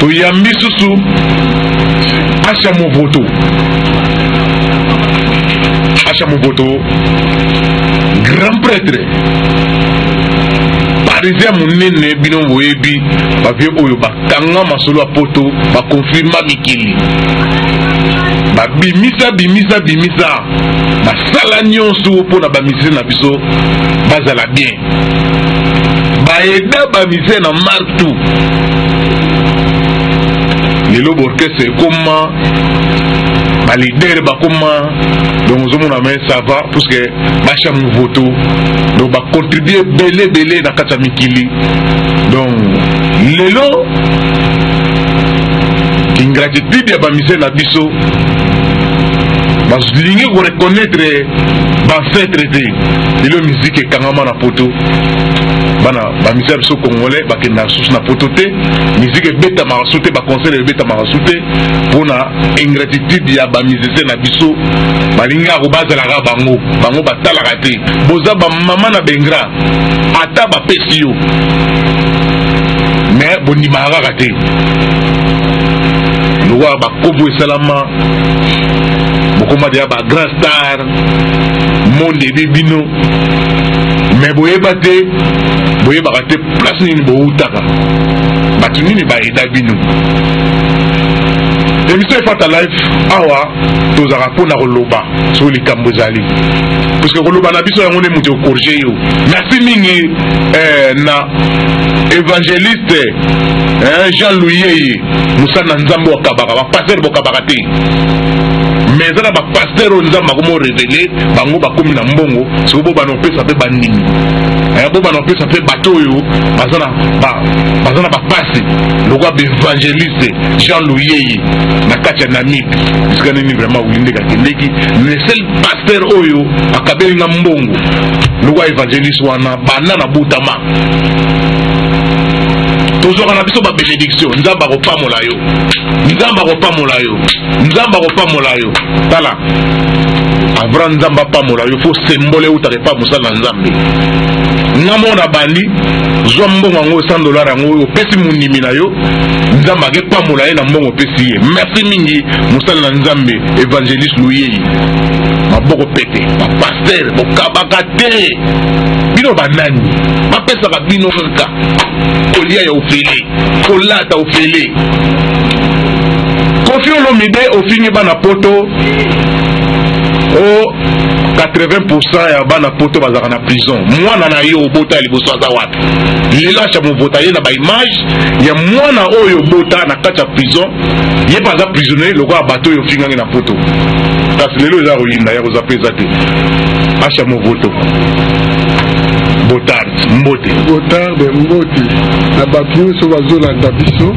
Toyambi susu Asha Movoto. Asha Movoto, grand prêtre parisien monene, bino boyebi bavie oyo bakanga masolo ya poto, bakonfirma mikili, babimisa bimisa bimisa, basala nyonso mpo na bamisien na biso bazala bien, baeda bamisien na martu. Lelo baorchestre ekoma, baleader bakoma, donc ozomona, mais ça va puisque bacha Movoto, donc bacontribue ebele ebele na kati ya mikili. Donc lelo ingratitude ya bamisien na biso, balingi koreconnaître baancêtre te. Lelo musique ekangama na poto, bana bamisien ya biso congolais bakendaka susu na poto te, musique ebetamaka su te, baconcert ebetamaka su te, mpona ingratitude ya bamusicien na biso. Balingaka bazalaka bango, bango batalaka te. Boza bamama na baingrats, ata bapesi yo, mais bondimaka kaka te. Lokola bakobo esalama, bokoma deya bagrand star, monde ebi bino, mais boyeba te, boyebaka te place nini boutaka, bato nini baeda bino. Émission Efata Live awa, tozalaka mpona koloba soki likambo ezali, parce koloba na biso yango nde moto ekorge yo. Merci mingi na évangéliste Jean Luyeye, mosali na Nzambe okabaka. Bapasteur bokabaka te, mais eza na bapasteur oyo Nzambe akomi orévéler bango, bakomi na mbongo. Soki bobana opesa mpe bandimi, bobana opesa mpe bato oyo baza na bapasi, lokola baévangéliste Jean Luyeye na kati ya Namibie, esika nini vraiment Wilindeka akendeki. Le seul pasteur oyo akabeli nga mbongo lokola évangéliste wana banda na butama. Tozwaka na biso babénédiction. Nzambe akopamola yo, Nzambe akopamola yo, Nzambe akopamola yo. Tala, avant Nzambe apamola yo, faut sembole eutaka epa mosala na Nzambe. Nga moko na bandi zwa mbongo yango, 100 $ yango oyo opesi mondimi na yo, Nzambe akepamola ye na mbongo opesi ye. Merci mingi, mosala na Nzambe évangéliste Luyei, maboko pete. Bapasteur bokabaka te, bino banani bapesaka bino kaka kolia ya ofele, kolata ofele? Kofi Olomide, ofingi bana poto o 80% ya bana poto bazalaka na prison. Mwana na yo obota ya liboso aza wapi lelo? Acha Movota ye na baimage ya mwana oyo obota na kati ya prison, ye mpe aza prisonnier lokola bato oyo ofingangi na poto. Kasi lelo eza koyinda ya koza mpe eza te. Acha Movoto, botard, mbote. Botarde, mbote na bato nyonso bazolanda biso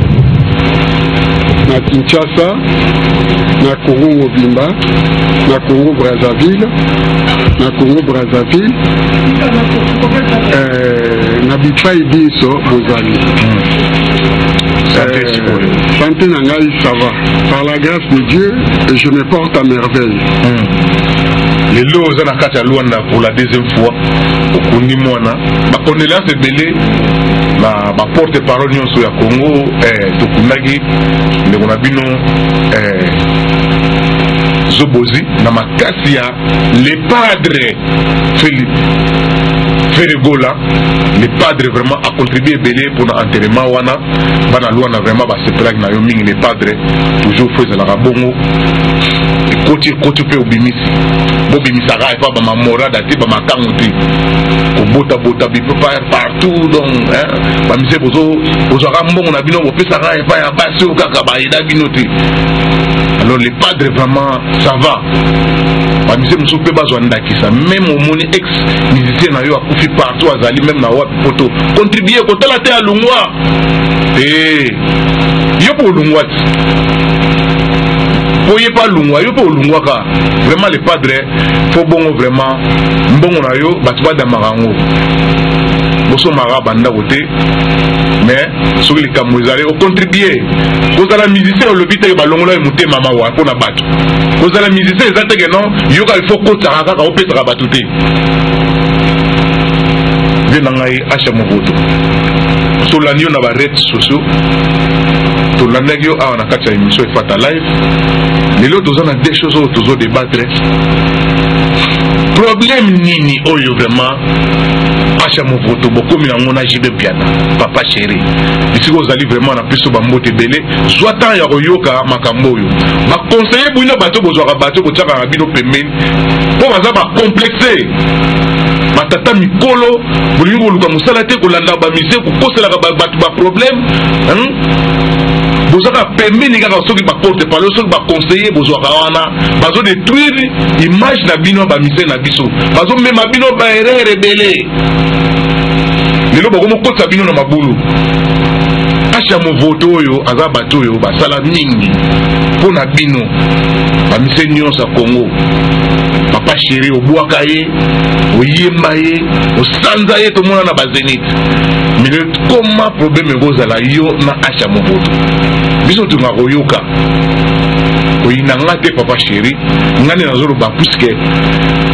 na Kinshasa, na Congo mobimba, na Congo Brazzaville, na Congo Brazzaville, na bipai biso bozali. Santé sikoyo? Santé na ngai, ça va, par la grâce de Dieu, je me porte à merveille. Lelo oza na kati ya Lwanda pour la deuxième fois, okundi mwana. Bacondoléance ebele na baporte parole nyonso ya Congo. Tokundaki ndeko na bino Zobozi na makasi ya le padre Ferre Gola. Le padre vraiment acontribue ebele mpona enterrement wana. Bana Lwana vraiment basepelaki na yo mingi. Le padre toujours, faut ezalaka bongo, ekoti ekoti mpe obimisi. Bobimisaka epa bamamorada te, bamakango te, kobotabota bipe partout. Donc bamise bozwaka mbongo na bino, bopesaka epai ya basi oyo kaka bayeda bino te. Alors le padre vraiment, ça va. Bamise mosusu mpe bazwa ndakisa. Même omoni ex musicien na yo akufi, partout azali, même na wapi poto, contribue, kotala te alungwa te, yo mpo olungwa ti po ye mpe alungwa, yo mpe olungwaka. Vraiment le padre, faut bongo vraiment mbongo na yo bato badamaka yango, bosomaka bandako te, mais soki likambo ezali, ocontribue. Kozala musicien, olobi teke balongola ye motema mawa mpona bato. Kozala musicien eza teke non, yoka, il faut kotaka kaka, opesaka bato te. Vie na ngai Asha Movoto, tolandi yo na ba redes sociaux, tolandaki yo awa na kati ya émission Efata Live. Lelo toza na deux choses oyo tozo débattre. Problème nini oyo vraiment Asha Movoto bokomi nango na JB Mpiana, papa chéri? Bisika ozali vraiment na biso bambote ebele, zwa temps ya koyoka makambo oyo baconseiller bino bato bozwaka bato botiaka na bino pembeni mpo baza bacomplexe. Batata mikolo bolingi koluka mosala te, kolanda bamisie, kokoselaka bato baproblème, bozaka pembeni kaka. Soki baporte parole, soki baconseiller bozwaka wana, bazodétruire image na bino ya bamisie na biso, bazomema bino baerreur ebele. Lelo bakomokotisa bino na mabulu. Asha Movoto oyo aza bato oyo basala mingi mpo na bino bamise nyonso ya Congo. Papa chéri, obwaka ye, oyemba ye, osanza ye, tomona na bazénith. Mais koma problème ekozala yo na Asha Movoto, biso tongaka koyoka koyina nga te. Papa chéri, nga nde nazoloba, puisque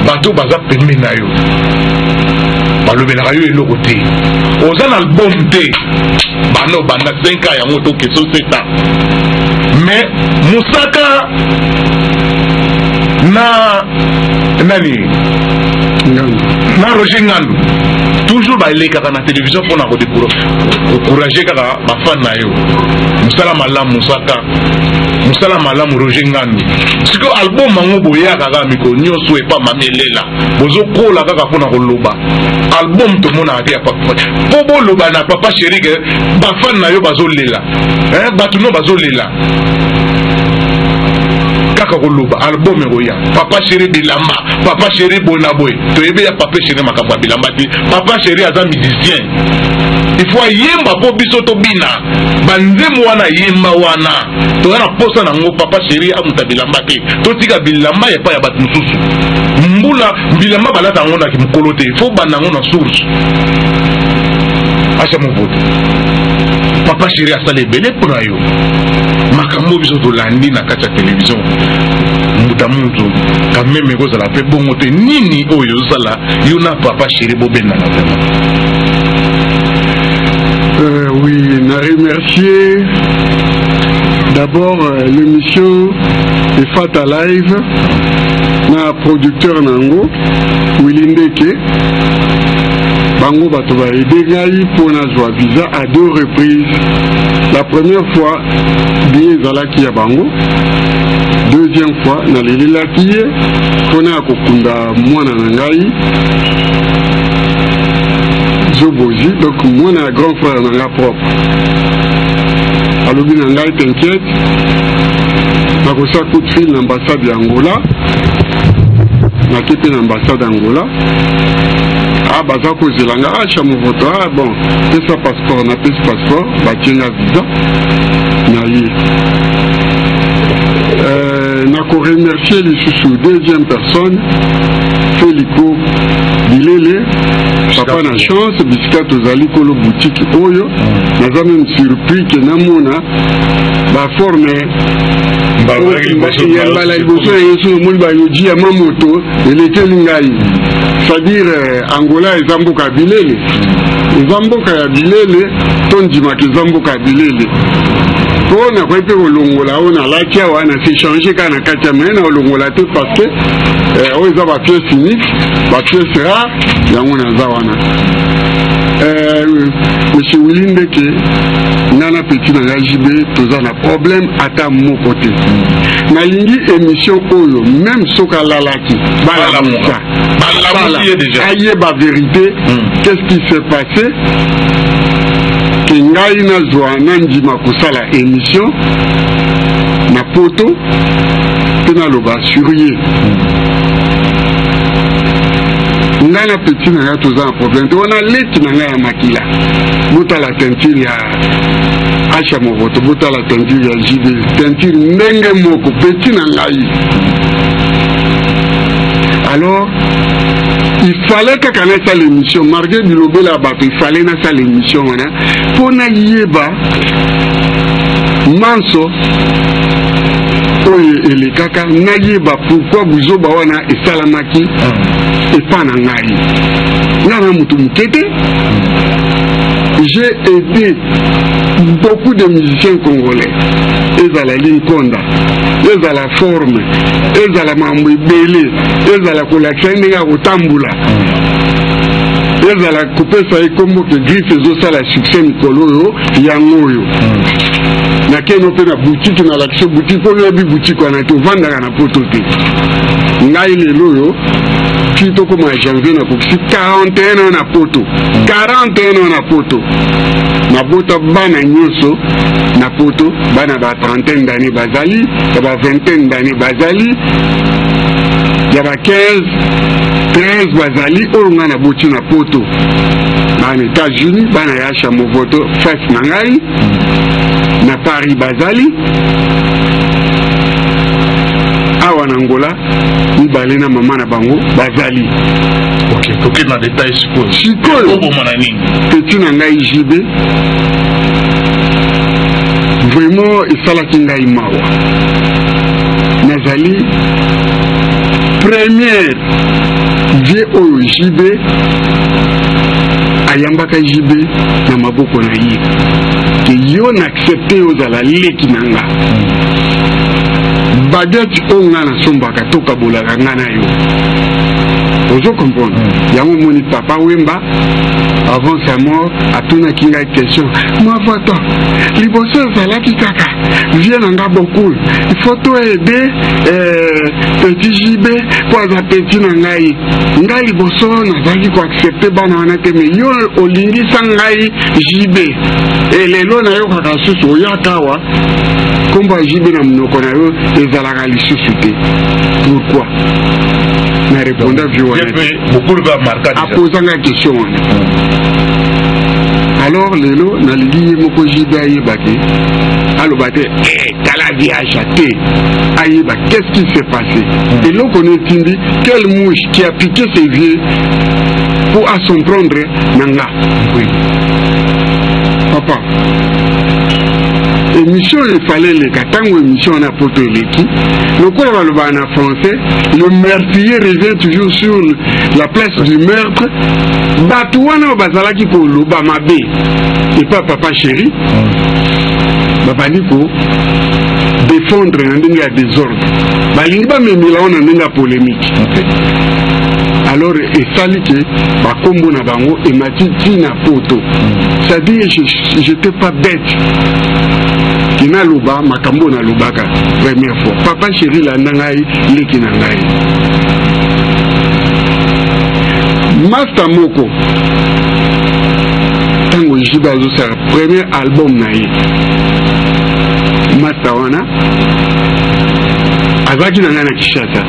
bato baza pembeni na yo balobelaka yo eloko te. Oza na album te, banda obanda 5 ans yango tokeso 7 ans, mais mosaka na nani na Roger Ngandu toujours balekaka na télévision mpona koencourager kaka bafan na yo. Mosala malamu mosaka, mosala malamu Roger Ngandu. Sikoyo album yango boyaka kaka mikolo nyonso epa mami elela, bozokola kaka mpona koloba album tomonaka te ya papa, mpo boloba na papa chéri ke bafan na yo bazolela, bato no bazolela kaka koloba album ekoya. Papa chéri bilamba, papa chéri boye na boye, toyebi ya papa chéri makambo ya bilamba te. Papa chéri aza musicien, il faut ayemba mpo biso tobina banzembo wana. Ayemba wana, toza na posa nango. Papa chéri amuta bilamba te, totika bilamba epai ya bato mosusu. Mbula bilamba balata yango na mokolo te, faut banda yango na source. Acha Movoto, papa chéri asala ebele mpo na yo. Makambo biso tolandi na kati ya télévision, mbuta muntu quand même ekozala mpe bongo te. Nini oyo ozosala yo na papa chéri bobendana vraiment? Oui, na remercier d'abord l'émission Efata Live na producteur nango Willy Ndeke. Bango bato baaider ngai mpo nazwa visa à deux reprises. La première fois, billet ezalaki ya bango. Deuxième fois, nalelelaki ye mpona ya kokunda mwana na ngai Zobozi, donc mwana ya grand frère na nga propre. Alobi na ngai: "T'inquiète, nakosala coup de fil na ambassade ya Angola." Nake mpe na ambassade ya Angola. Ah, baza kozela nga. "Acha Movoto." "Ah bon, pesa passeport." Napesi passeport, batie nga visa na ye. Nakoremercier lisusu deuxième personne, Feliko Bilele, papa na chance. Bisika tozali kolo boutique oyo, naza même surpris ke namona baforme ya mbala liboso ya Yesu. Namoni bayoji ya mamoto elekeli ngai, c'est-à-dire Angola eza mboka ya bilele, eza mboka ya bilele. Tondimaka eza mboka ya bilele mpo nakoki mpe kolongola oyo nalati awa, na s'échange kaka na kati ya mai, na kolongola te parce que oyo eza bapièce unique, bapièce rare. Yango naza wana. Monsieur Willy Ndeke, nga na petit na ngai JB toza na problème ata moko te. Nalingi émission oyo, même soki alalaki, balamuka, ayeba vérité, qu'est-ce qui s'est passé ke ngai nazwa nandima kosala émission na poto mpe naloba sur ye. Ngai na petit na ngai toza na problème te. Wana leki na ngai ya makila. Botala teinture ya Asha Movoto, botala teinture ya JB, teinture ndenge moko, petit na ngai. Alors il fallait kaka nasala émission malgré bilobela ya bato. Il fallait nasala émission wana mpo nayeba manso oyo. Elekaka nayeba pourquoi buzoba wana esalamaki epa na ngai. Nga na motu moke te, j'ai aidé beaucoup de musiciens congolais, ezala Linkonda, ezala forme, ezala makambo ebele, ezala kolakisa ye ndenge ya kotambola, ezala kopesa ye kombo ke Griffe ezosala succès mikolo oyo. Yango oyo nakeno mpe na boutique, nalakisi boutique oyo. Oyebi boutique wana te, ovandaka na Poto te. Ngai lelo oyo ti tokóma janvier, nakokisi 41 ans na Poto. 41 ans na Poto, nabota bana nyonso na Poto. Bana ba trentaine d'année bazali, ya ba vingtaine d'année bazali, ya ba 15, 13 bazali, oyo ngai naboti na Poto, bana États-Unis, bana ya Chamovoto face na ngai na Paris bazali, awa na Angola mibale na mama na bango bazali. Ok, tokende na détail sikoyo. Sikoyo. Oboma na nini? Petit na ngai JB, vraiment esalaki ngai mawa. Nazali première vie oyo JB ayambaka. JB na maboko na ye ke yo na accepte yo ozala leki na nga. Baguette oyo nga nasombaka, tokabolaka nga na yo, ozo comprendre? Yango omoni, Papa Wemba avant sa mort atunaki ngai question: "Mavoto, liboso ezalaki kaka vie na nga Bokul, il faut to aider petit JB mpo aza petit na ngai. Ngai liboso nazalaki koaccepte bana wana te, mais yo olingisa ngai JB. E lelo nayokaka susu oyaka awa, nkombo ya JB na monoko na yo ezalaka lisusu te. Pourquoi?" Na réponda vie wana. Bokulu mpe amarka. Apozanga question wana. Alors lelo nalingi ye moko JB ayeba te, aloba te: "Eh, tala viage te." Ayeba qu'est-ce qui s'est passé, eloko no etindi, quelle mouche qui a piqué ce vieux pour à s'en prendre na nga. Papa, émission efale eleka. Ntango émission wana Poto eleki, lokola balobaka na français, le meurtrier revient toujours sur la place du meurtre. Bato wana oyo bazalaki koloba mabe epa Papa Chéri babandi ko défendre na ndenge ya désordre, balingi bamemela ngo na ndenge ya polémique. Alors esali ke bakombo na bango emati ntina Poto. C'est-à-dire, j'étais pas bête ke naloba makambo oyo nalobaka première fois. Papa Chéri, landa ngai, leki na ngai, master moko. Ntango JB azosala premier album na ye, master wana azalaki na ngai na Kinshasa.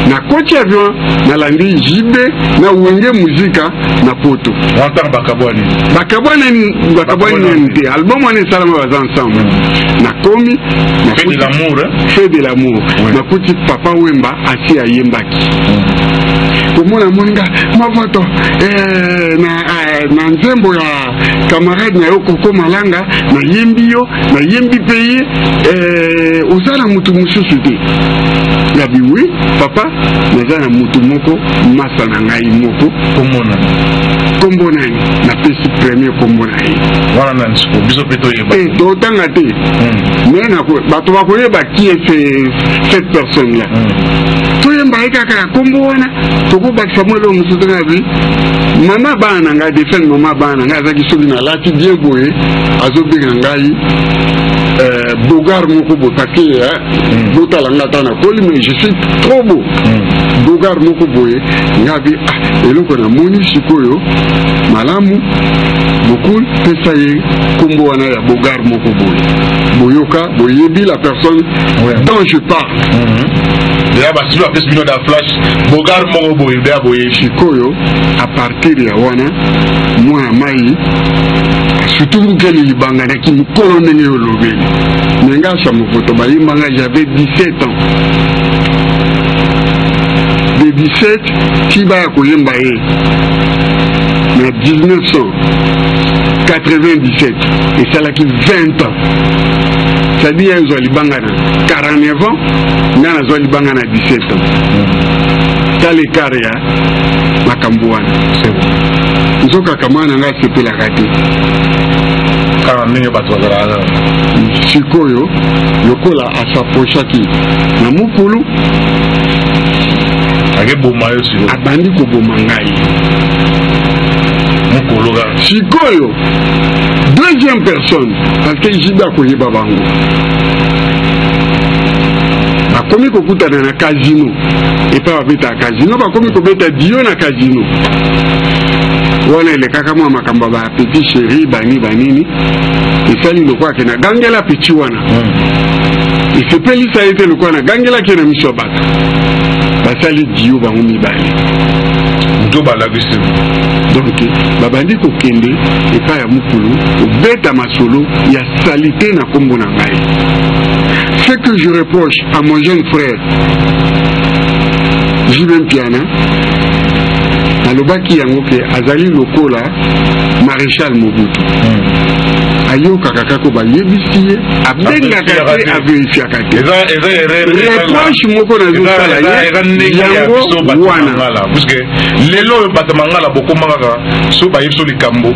Nakoti avion, nalandi JB na Wenge Muzika na Poto. Ntango bakabwani? Bakabwani, bakabwani nani te. Album wana esalama, baza ensemble. Nakomi. Fait de l'amour, hein? Fait de l'amour. Nakuti Papa Wemba asi ayembaki. Komona moninga Mavoto na nzembo ya camarade na yo Koko Malanga, nayembi yo, nayembi mpe ye. Oza na motu mosusu te? Ngabi: "Oui papa, naza na motu moko, masa na ngai moko." Komona? Kombo nani? Napesi premier kombo na ye. Wana nani siko? Biso mpe toyeba. Te, totanga te, mais bato bakoyeba qui est cette personne là. Toyemba ye kaka kombo wana, tokobakisa mwa eloko mosusu. Nga bi mama bana na ngai, defende mama bana na ngai azalaki, soki nalati bien boye, azobenga ngai beau gars moko boye, parce que botala nga, ata nakoli, mais je suis trop beau, beau gars moko boye. Nga bi: "Ah, eloko namoni sikoyo malamu, Bokul, pesa ye kombo wana ya beau gars moko boye." Boyoka, boyebi la personne dont je parle. Deya basi bapesi bino da flash, beau gars moko boye, deya boyebi. Sikoyo, à partir ya wana, mwana mai asutumbukeli libanga naki mokolo ndenge olobeli me nga asa mokoto bayembanga. J'avais 17 ans. De 17 ti baya koyemba ye na 1997, esalaki 20 ans. C'est-à-dire ye azwa libanga na 49 ans, ngai nazwa libanga na 17 ans. Tala écart ya makambo wana. Nzokaka mwana na ngai asepelaka te. Kaka ndenge bato bazalaka. Sikoyo lokola as'approchaki na mokulu, akeboma yo sikoyo. Abandi koboma ngai. Mokolo kaka. Sikoyo deuxième personne, parce que JB akoyeba bango, bakomi kokutana na casino epai babetaka casino, bakomi kobeta dio na casino wana. Elekaka mwa makambo ya bapetit chéri bani banini, esali lokola ke nagangela petit wana, esepelisa ye te lokola nagangelaki ye na miso ya bato. Basali dio bango mibale. Moto balakisi. Donc babandi kokende epai ya mokulu kobeta masolo ya saleté na nkombo na ngai. Ce que je reproche à mon jeune frère JB Mpiana, nalobaki yango ke azali lokola maréchal Mobutu, ayokaka kaka bayebisi ye, abengaka te, avérifiaka te. Reproche moko nazosala ye yango wana. Puisque lelo oyo bato mangala bokoma kaka so bayebi so likambo,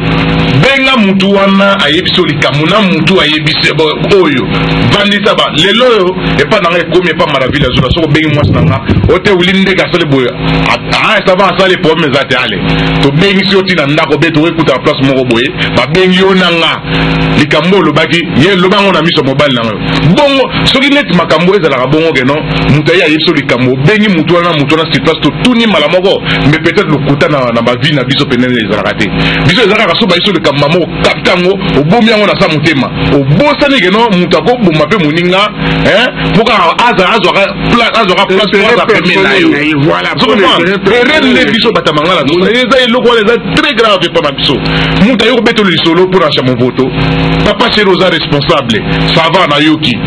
benga mutu wana ayebi so likambo na mutu ayebisi oyo vandisa ba. Lelo oyo epa na nga ekomi epa Maraville azola, soki obengi mwasi na nga o te, wili ndenge asali boye, ça va, asali problème eza te. Ale tobengisi yo ntina ndako be tokokuta place moko boye, babengi yo na nga, likambo olobaki ye, loba yango na miso ya mobali na yo. Bongo soki neti makambo ezalaka bongo ke non, moto aye ayebi so likambo, obengi motu wana, motu wana sur place, totuni mbala moko. Mais peut-être lokuta na bavie na biso penene ezalaka te. Biso eza kaka so bayebi so likambo moko, kapta yango, obomi yango na sa motema, obosani ke non, moto akoboma mpe moninga mpo kaka azwaka place po aza pembeni na yo. Erreur nde biso bato ya mangala eza eloko wana eza très grave epa na biso. Moto aye kobetela lisolo mpo na Chamovoto, papa chéri oza responsable, ça va, nayoki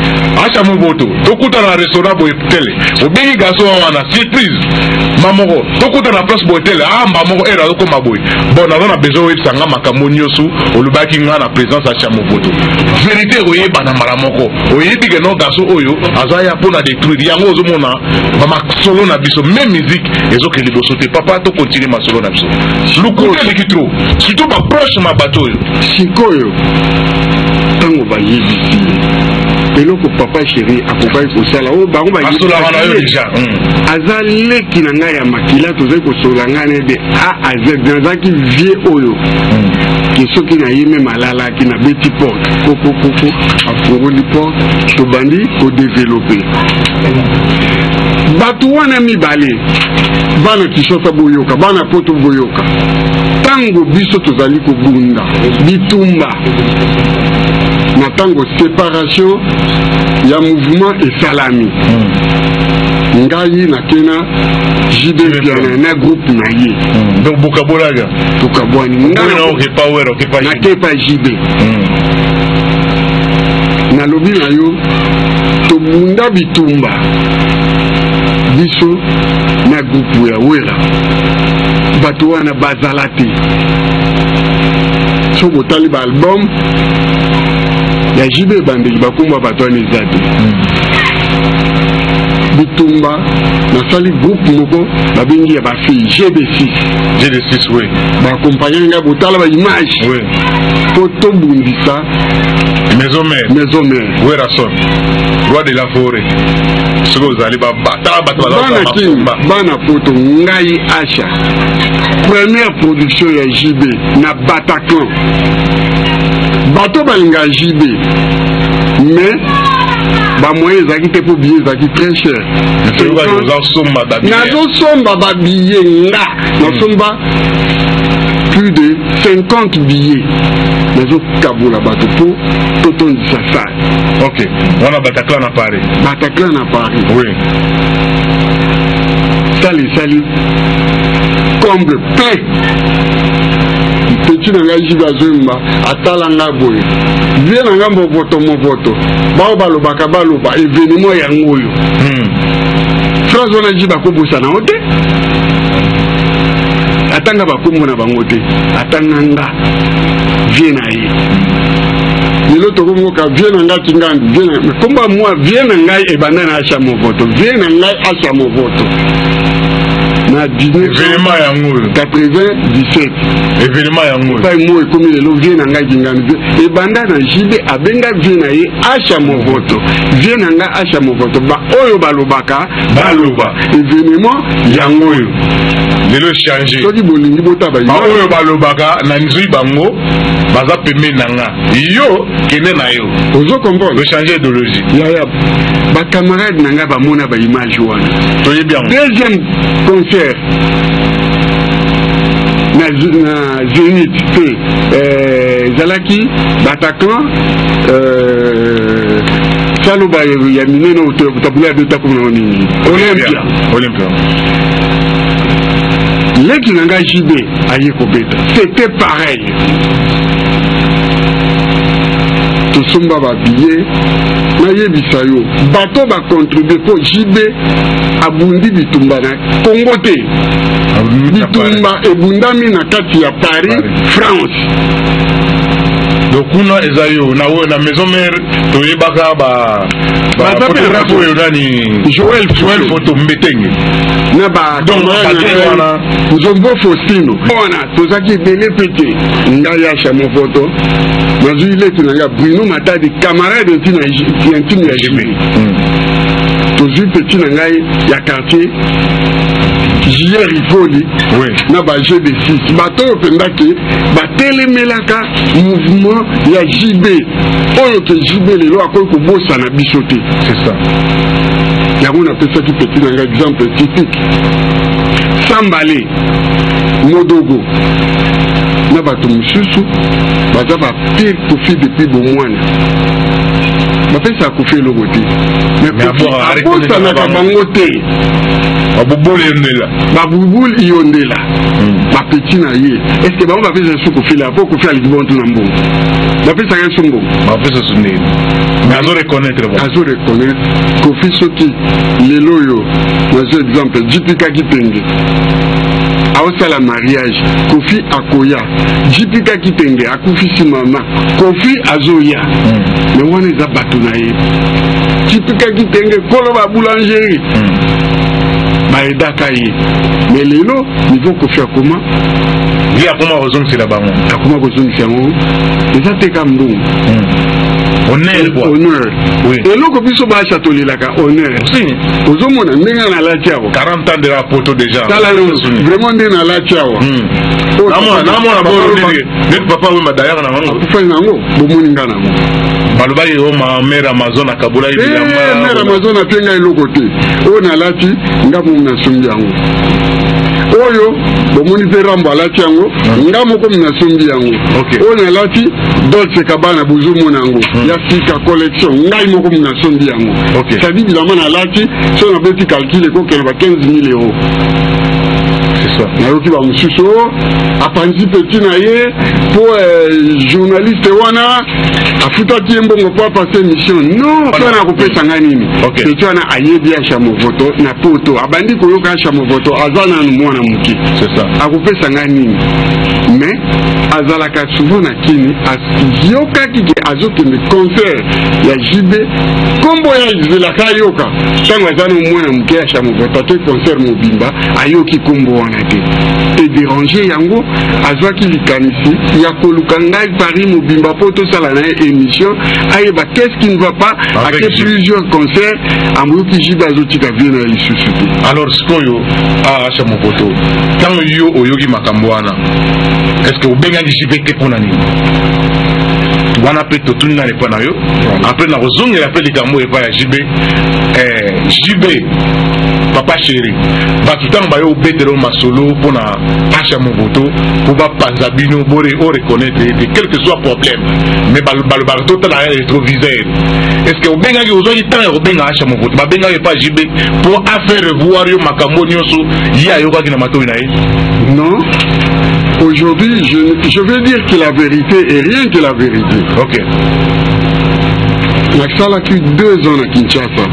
Achamovoto, tokutana na restaurant boye tele, obengi garçon wana surprise ma moko, tokutana na place boye tele, amba moko ere azokoma boye. Bon, naza na besoin oyebisa nga makambo nyonso olobaki nga na présence ya Chamovoto. Vérité ekoyebana mbala moko, oyebi ke no, garçon oyo aza ya mpona détruire yango. Ozomona bamasolo na biso, même musique ezokende liboso te. Papa, tocontinue masolo na biso. Lokuta eleki trop, surtout baproche ma bato oyo. Sikoyo ntango bayebisi ye eloko papa chéri akokaki kosala oyo bango basolaka na yo déjà. Aza leki na ngai ya makila, tozali kosolola ngai na de A à Z. Nazalaki vie oyo ke soki naye meme alalaki, nabeti porte kokokoko, afungoli porte, tobandi kodévelopper. Bato wana mibale, bana Kinshasa boyoka, bana Poto boyoka, ntango biso tozali kobunda bitumba na ntango séparation ya mouvement esalami, ngai nakena JB Mpiana na groupe na ye. Donc bokabolaka. Tokabwani. Nakepa JB, nalobi na yo, tobunda bitumba biso na groupe ya Wera. Bato wana bazala te. So botali baalbum ya JB ebandeli, bakomba bato wana eza te. Bitumba, nasali groupe moko babengi ya bafille GD6. GD6, oui. Baaccompagner ngai, botala baimage mpo tobundisa Maison Mère. Maison Mère. Werason, roi de la forêt, soki ozali tala bato. Bana King, bana Poto, ngai Acha, première production ya JB na Bataclan. Bato balinga JB, mais bamoyen ezalaki te mpo billet ezalaki très cher. Nazosomba babillet, nga nasomba plus de 50 billets, nazokabola bato mpo totondisa salle. Ok, wana Bataclan na Paris. Bataclan na Paris. Oui. Salle esali comble plein. Petit na ngai JB azoyemba, atala nga boye, vie na ngai movoto movoto, bao balobaka baloba, événement yango oyo. Phrase wana JB akobosana o te. Atanga bakombo na bango te, atanga nga vie na ye. Lelo tokomoka vie na ngai Kingandu, vie na kombo ya mwa vie na ngai ebanda na Asha Movoto, vie na ngai Asha Movoto na événement yango 97, événement yango. Epai mo ekomi lelo vie na ngai Kingandu, ebanda na JB abenga vie na ye Asha Movoto, vie na ngai Asha Movoto. Ba oyo balobaka baloba. Événement yango oyo. Lelo change. Soki bolingi botaba. Baoyo balobaka na nzui, bango baza pembeni na nga, yo kende na yo. Ozo comprendre? Ochange idéologie. Yaya, bacamarade na ngai bamona baimage wana. Toyebi yango. Deuxième concert na Zénith te, ezalaki Bataclan, salo ya minene oyo tabula ya beta kuna nini, Olympia. Olympia. Leki na ngai JB aye kobeta, c'était pareil. Tosomba babillet. Nayebisa yo, bato bacontribue mpo JB abundi bitumba na Congo te, bitumba ebundami na kati ya Paris, France. Donc kuna eza yo na oyo na Maison Mère, toyebaka ba photographe oyo nani? Joel. Joel Photo Mbetenge. Na ba wana. Nzombo Faustino wana, tozalaki ebele mpe te. Ngai Asha Movoto nazwi leki na ngai Bruno Matadi, camarade intime ya JB. Tozwi petit na ngai ya quartier Jier Ivoli na ba G de 6, bato oyo mpenza ke batelemelaka mouvement ya JB oyo ke JB lelo akoki kobosana biso te. C'est ça. Yango napesaki petit na ngai exemple typique, Sambale Modogo na bato mosusu baza bapire Kofi depuis bomwana, bapesaka Kofi eloko te, mais Kofi abosanaka bango te. Babubuli yondela. Babubuli yondela, bapeti na ye. Est ce bango bapesa su Kofi la mpo Kofi alingi bongo tuna mbongo, bapesaka ye su mbongo? Bapesa su ndenge, mais azo reconnaître. Azo reconnaître Kofi. Soki lelo oyo nazwi exemple, jipikaki penge aosala mariage, Kofi akoya. Jipikaki penge akufisi mama, Kofi azoya. Mais wana eza bato na ye. Jipikaki penge kolo ba boulangerie, bayedaka ye. Mais lelo niveau Kofi akoma, ye akoma kozongisela bango. Akoma kozongisa yango, eza te ka mbongo. Honneur quoi. Honneur. Eloko biso basa tolelaka, honneur. Ozomona ndenge nalati awa. 40 ans de la poto déjà. Tala vraiment ndenge nalati awa. Namona neti papa oyo madayaka na bango. Akufali nango, bomoni nga nango. Balobaki o ma mare Amazon akabolaki. Mare Amazon apie ngai eloko te. Oyo nalati, nga momu nasombi yango. Oyo bomoni mpe Rambo alati yango, nga moko nasombi yango. Oyo nalati Dolce Kabana, bozomona yango ya sika, collection, ngai moko nasombi yango. C'est-à-dire bilamba nalati, so nabeti calcul, ekokende ba 15 000 euros. Nayoki bamosusu o apanzi petit na ye mpo journaliste wana afutaki ye mbongo mpo apase mission. Non, mpo na kopesa ngai nini? Petit wana ayebi Asha Movoto na poto, abandi koyoka Asha Movoto, aza nanu mwana moke, akopesa ngai nini? Mais azalaka souvent na Kini, ayokaki ke azokende concert ya JB, nkombo ya ezelaka ayoka ntango aza na mwana moke. Asha Movoto ate concert mobimba, ayoki nkombo wana te, edérange yango. Azwaki likanisi ya koluka ngai Paris mobimba mpo tosala na ye émission, ayeba qu'est-ce qui ne va pas. Ake plusieurs concerts, amoyoki JB azotika vie na ye lisusu te. Alors sikoyo, Asha Movoto, ntango yo oyoki makambo wana, est ce que obengaki JB te? Mpona nini wana mpe totuni nani epai na yo? Après nakozongela mpe likambo epai ya JB. JB papa chéri, bato ntango bayo obetela o masolo mpona Asha Movoto mpo bapanza bino, oreconnaître ete quel que soit problème, mais balobaka totala ya rétroviseur. Est ce que obengaki, ozwaki temps ya kobenga Asha Movoto, babengaki epa JB mpo afaire revoir yo makambo nyonso ye ayokaki na matoi na ye? Non. Aujourd'hui, je vais dire que la vérité et rien que la vérité. Nasalaki 2 ans na Kinshasa.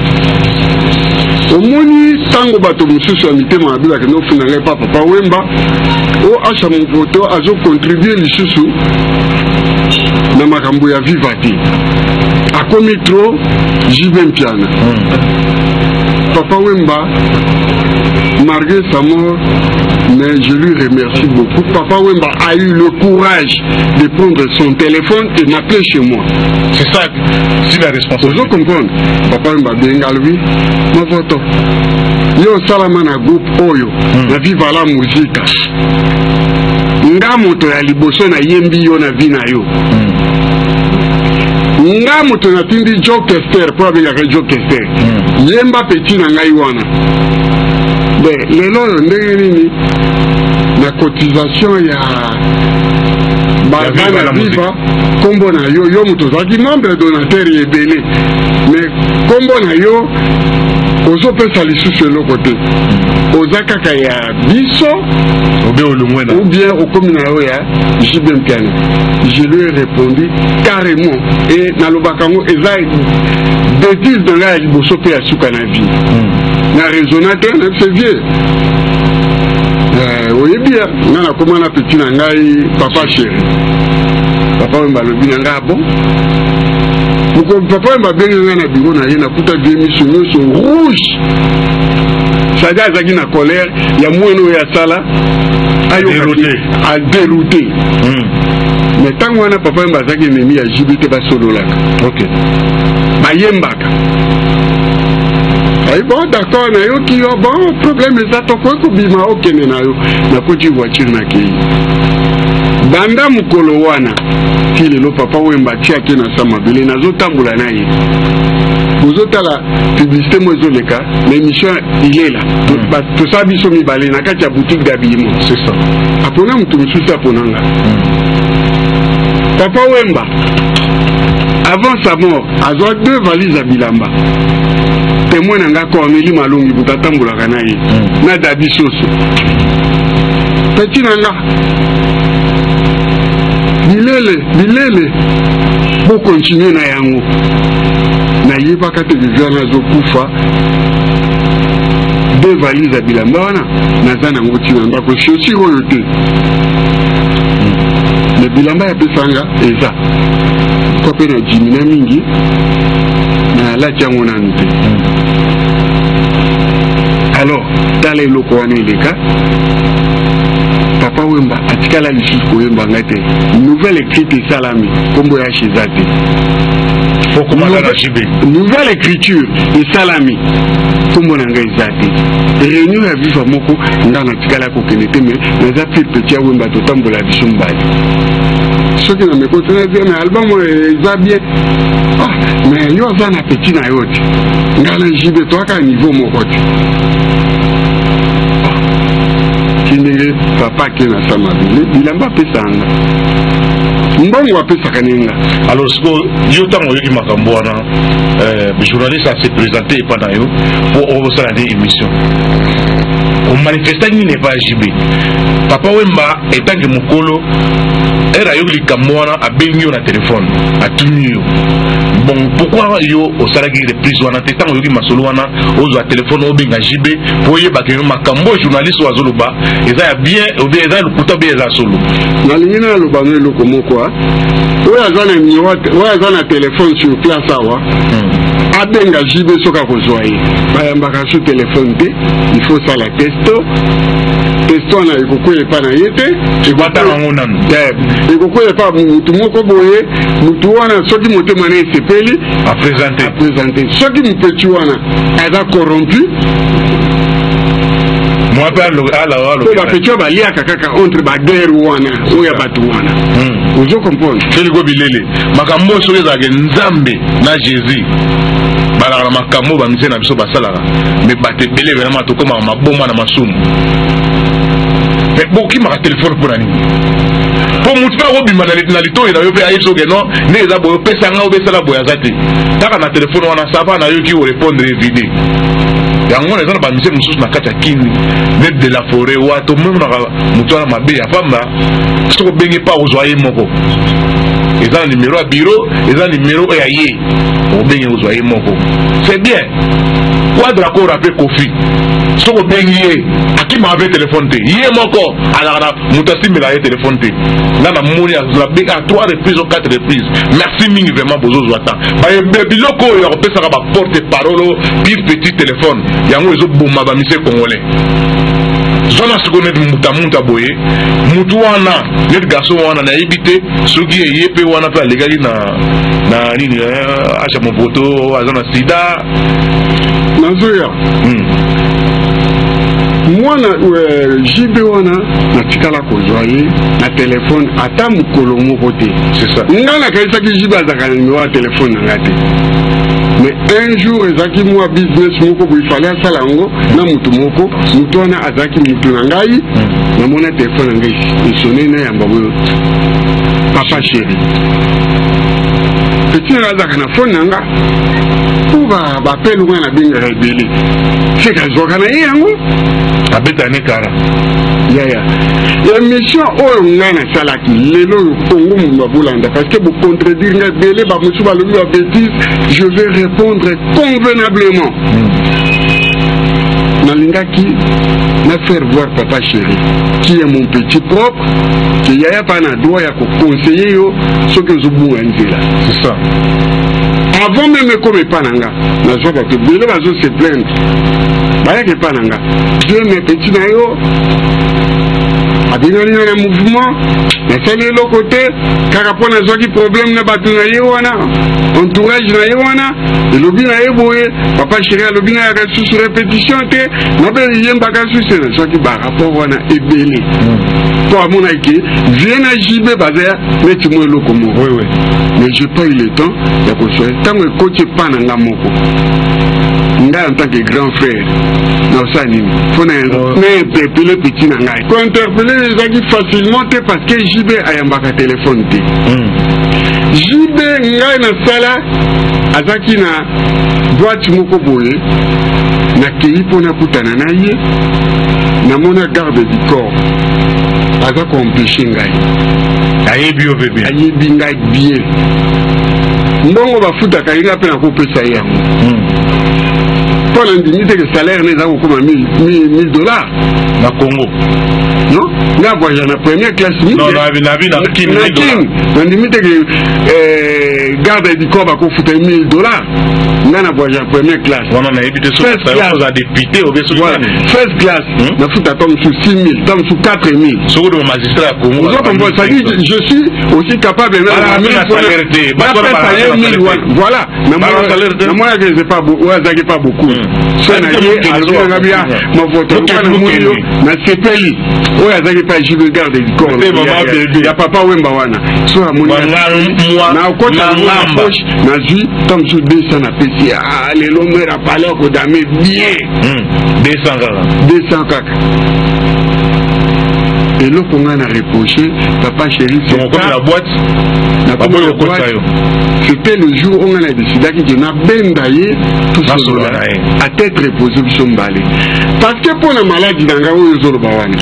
Omoni Ntango bato mosusu ya mitema mabe bakende kofunda ngai pa Papa Wemba, o Asha Movoto azocontribue lisusu na makambo ya Viva te, akomi trop JB Mpiana. Papa Wemba, malgré sa mort, mais je lui remercie beaucoup. Papa Wemba a eu le courage de prendre son téléphone et m'appeler chez moi. C'est ça, c'est la responsabilité. Ozo comprendre? Papa Wemba abenga, alobi: "Movoto, yo osalama na groupe oyo na Viva la Musica. Nga moto ya liboso nayembi yo na vie na yo. Nga moto natindi Jo Kester, mpo abengaka Jo Kester, yemba petit na ngai wana. Be lelo oyo ndenge nini na cotisation ya Ya Viva bana la Musica. Viva, nkombo na yo, yo moto ozalaki membre donateur ya ebele, mais nkombo na yo ozopesa lisusu eloko te. Oza kaka ya biso obe olongwe na ou bien okomi na yo ya JB Mpiana?" Je lui ai répondu carrément, et nalobaka yango, eza bêtise na ngai ya liboso mpe ya suka na vie. Na raisonna te na se vieux. Oyebi ya nga nakóma na petit na ngai Papa Chéri. Papa Wemba alobi na ngai: "Ah bon?" Moko Papa Wemba abengi ngai na bureau na ye, nakuta vieux miso nyonso rouge, c'est-à-dire azalaki na colère ya mwana oyo asala. Dérouté. Adérouté. Mais ntango wana Papa Wemba azalaki ennemi ya JB te, basololaka, bayembaka. Ayi: "Bon, d'accord, nayoki yo. Bon, problème eza, tokoki kobima, okende na yo." Nakoti voiture, nakei. Banda mokolo wana ti lelo, Papa Wemba atiaki na sa mabele, nazotambola na ye. Bozotala publicité mo ezoleka na émission Ilela. Tosala biso mibale na kati ya boutique d'habillement. C'est ça. Apona moto mosusu, apona nga. Papa Wemba, avant sa mort, azwa deux valises ya bilamba. Témoin na nga Corneli Malongi, moto atambolaka na ye, na Dadi Soso, petit na nga. Bilele bilele, bokontinue na yango. Nayebaka te viviane azokufa. Deux valises ya bilamba wana naza nango ntina ndako, chaussure oyo te, mais bilamba ya pesanga eza kwa mpe na jimina mingi, nalati yango nanu te. Alors tala eloko wana eleka. Papa Wemba atikala lisusu koyemba ngai te. Nouvelle écrite esalami, nkombo ya eza te. Okomata na JB. Nouvelle écriture esalami, nkombo na ngai eza te. Réunion ya Viva moko nga natikala kokende te, mais naza pire petit ya Wemba, totambola biso mibale. Soki na meko te na album oyo eza bien. Ah, mais yo aza na petit na yo te, nga na JB toaka niveau moko te. Ti ndenge papa ake na sa mabele, bilamba apesaka nga, mbongo apesaka ne nga. Alors sikoyo yo, ntango oyoki makambo wana, journaliste ase présente epa na yo po osala nde émission, omanifestaki nini epa ya JB? Papa Wemba etanke mokolo ere ayoki likambo wana, abengi yo na telefone, atuni yo: "Bon, pourquoi yo osalaki reprise wana te?" Ntango oyoki masolo wana, ozwa telefone, obenga JB po oyebaka yo makambo oyo journaliste oyo azoloba eza ya bien ou bien eza lokuta ou bien eza solo? Nalingi naloba no eloko moko. Oyo aza na numéro, oyo aza na telefone sur place awa, abenga JB soki akozwa ye. Bayambaka su telefone te, il faut sala texto. Texto wana ekokwea epa na ye te. Batanga yango nanu. Ekokwea epa mutu moko boye. Mutu wana, soki motema na esepeli, aprésente. Aprésente. Soki mopeti wana aza corrompu, mwa mpe mpo bapeti oyo baliaka kaka entre baguerre wana oyo ya bato wana, ozo comprendre? Feliko bilele, makambo oyo soki ezalaka Nzambe na Jésus balaka na makambo oyo bamisie na biso basalaka, mais bato ebele vraiment tokomaka maboma na masumu. Mais bokimaka telefone mpo na nini? Mpo motu mpe akobima na litoi na yo mpe ayebi soki non, nde eza boye, opesanga, obesala boye, aza te kaka na telefone wana. Ça va, nayoki, orépondre evide. Yango wana eza na bamusicien mosusu na kati ya Kini, net de la forêt wato omonaka moto wana mabe ya pamba. Soki obenge pa, ozwa ye moko. Eza na numero ya bureau, eza numero oyo ya ye, obenge, ozwa ye moko. C'est bien. Quadra Kora mpe Kofi, soki obengi ye, akimaka mpe telefone te. Ye moko azalaka na moto asimbelaka ye telefone te. Nga namoni à trois reprises ou quatre reprises. Merci mingi vraiment, bozozwa temps. Bayebe biloko oyo ya kopesaka baporte parole, pire petit téléphone, yango ezoboma bamusicien congolais. Zwana sikoyo neti muta muta boye, mutu wana neti garçon wana, nayebi te soki eye mpe wana mpe alekaki na nini, acha moboto aza na sida. Nazoya. Mwana JB wana, natikala kozwa ye na telefone ata mokolo moko te. C'est ça. Nga nakanisaki JB azalaka na nimero ya telefone na nga te, mais un jour ezalaki mwa business moko boye, fallait asala yango na motu moko. Motu wana azalaki motu na ngai. Namona telefone na ngai esone, nayamba boyo, papa chéri, petit na nga azalaka na phone na nga mpo bapele nga nabengaka ebele, seke azwaka na ye yango. Abeta ne kara. Yaya, émission oyo ngai nasalaki lelo oyo, Kongo mondo abolanda, parce que bocontredire ngai ebele, bamosusu balobi babêtise, je vais répondre convenablement. Nalingaki na faire voir papa chéri, qui est mon petit propre, ke yaya pa na droit ya koconseiller yo soki ozobunga nzela. C'est ça. Avant même ekoma epa na nga, nazwa bato ebele bazo se plaindre, bayaka epa na nga: "Dieu, mais petit na yo abengani nga na mouvement, nasali eloko te, kaka mpo nazwaki problème na bato na ye wana, entourage na ye wana, elobi na ye boye, papa chéri alobi nayaka susu répétition te, nabe yembaka susu." Nazwaki barapport wana ebele mpo amonaki vieux na JB baza neti mwa eloko moko. Mais j'ai pas eu le temps ya kozwa. Ntango ekoti epa na nga moko, ngai en tant que grand frère, naosala nini? Fo na interpeller petit na ngai. Kointerpeller ezalaki facilement te, parce que JB ayambaka telefone te. JB, ngai nasala, azalaki na boîte moko boye, nakei mpo nakutana na ye, namona garde du corps aza koempêcher ngai. Ayebi yo mpe bien. Ayebi ngai bien. Mbongo bafutaka ye, nga mpe nakopesa ye yango, mpo na ndimi te ke salaire na eza kokóma 1000 dollars. Na Congo? Non, nga voyage na première classe. Non, nabi na Kin. Na Kin, nandimi te ke garde du corps bakofuta ye 1000 dollars. Nga na voyage na première classe. Wana nayebi te soki oza député obe soki. First class, nafuta ta mosusu 6000, ta mosusu 4000. Soki odo magistrat ya Congo. Ozo comprendre, c'est-à-dire je suis aussi capable. Napesa ye 1000 wana, voilà. Namonaki eze pas, oyo azalaki pas beaucoup. So na ye alobi nanga bia mavoto, namoni yo, nasepeli. Oyo azalaki pa JB, garde du corps ya papa Wemba wana, so amoni nakota na poche, nazwi ta mosusu 200, napesi. Lelo mare apale akodame bien. 200 kaka? 200 kaka. Eloko ngai na reproché papa chéri. Na boîte, baboyi kokotisa yo. C'était le jour oyo ngai na décidaki ke nabenda ye, tosolola à tête reposée, biso mibale, parce que mpo na maladi na ngai oyo ozoloba wana,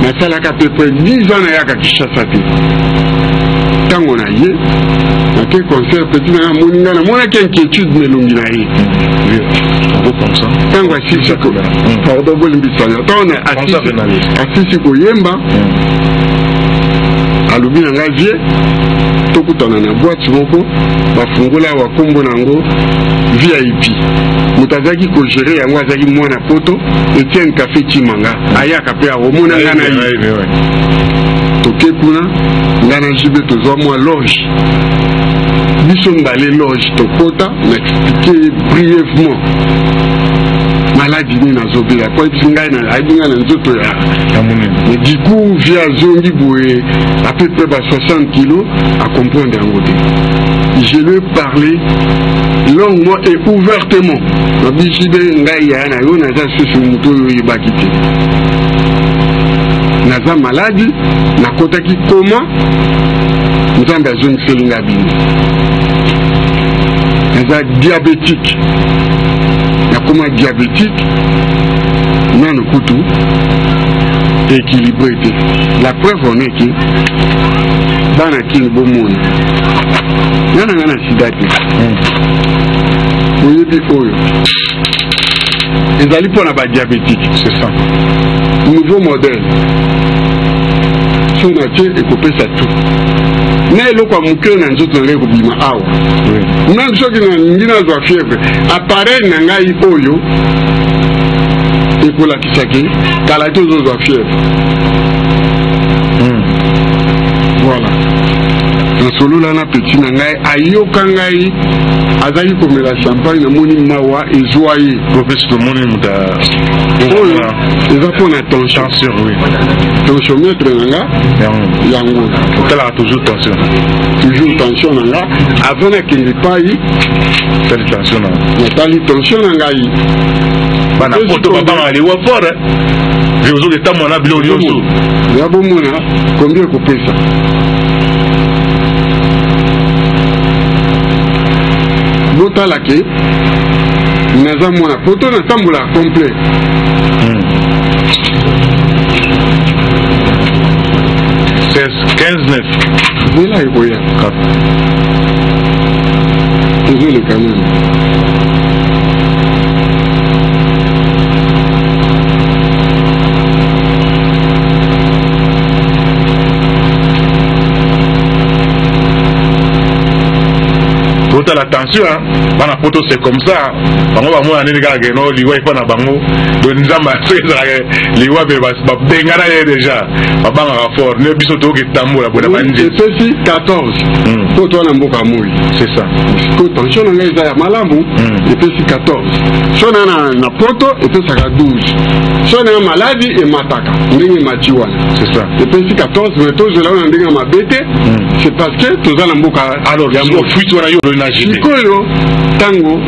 nasalaka peu près 10 ans nayaka Kinshasa te. Ntango na ye nake concert, petit na ngai amoni ngai, namonaki inquiétude na elongi na ye. Ntango asisi, pardon, bolimbisanga, ntango asisi koyemba, alobi na ngai: "Vieux, tokutana na boîte moko bafungola awa, nkombo na yango VIP." Moto azalaki kogérer yango azalaki mwana Poto, Etienne Café Chimanga, ayaka mpe awa, omona ngai na ye. Toke kuna, ngai na JB, tozwa mwa loge, biso mibale, loge. Tokota, na expliquer brièvement maladi nini nazobela, po ayebisi ngai, ayebi ngai na nzoto ya. Mais du coup vieux azongi boye à peu près ba 60 kilos, acomprendre yango te. Je lui ai parlé longuement et ouvertement. Nabisi be ngai yaya na yo, naza susu moto oyo oyebaki te, naza maladi, nakotaki koma, Nzambe azongiseli nga bino. Naza diabétique, nakoma diabétique nano kutu équilibré te. La preuve on est que bana kini bomona nga na nga na sida te. Oyebi oyo ezali mpo na badiabétique. C'est ça. Nouveau modèle, so na tie ekopesa tout na eloko ya moke na nzoto na ngai ekobima awa. Même soki nalingi nazwa fièvre, appareil na ngai oyo ekolakisaki kala te ozozwa fièvre. Voilà, nasolola na petit na ngai, ayoka ngai azali komela champagne, namoni mawa ezwa ye. Opesi tomoni moto. Oyo eza mpo na tension. Tension, oui. Tensiomètre na nga yango. Otalaka toujours tension? Toujours tension na nga. Avant nakende epai, tali tension na. Natali tension na ngai. Bana poto babangaka liwa fort, ozoki etambola na biloko nyonso. Ya bomona combien ekopesa. Botala ke naza mwana poto, natambolaka complet. 16 15 9. Nzela ekoya, ezoleka nani. Totala tension. Bana poto, c'est comme ça, bango bamona nini kaka keno liwa epa na bango. Donc Nzambe soki ezalaka liwa mpe babengana ye déjà, babangaka fort. Ne biso toyoki tambola boye na banzela. Epesi 14 po toa na mboka moi. C'est ça. Ko tension na ngai eza ya malamu, epesi 14. So na poto epesaka 12. So na maladi emataka ndenge emati wana. C'est ça. Epesi 14, mais tozela wana ndenge ya mabe te, c'est parce que toza na mboka. Alors ya fuite wana yo ololi na JB. Sikoyo ntango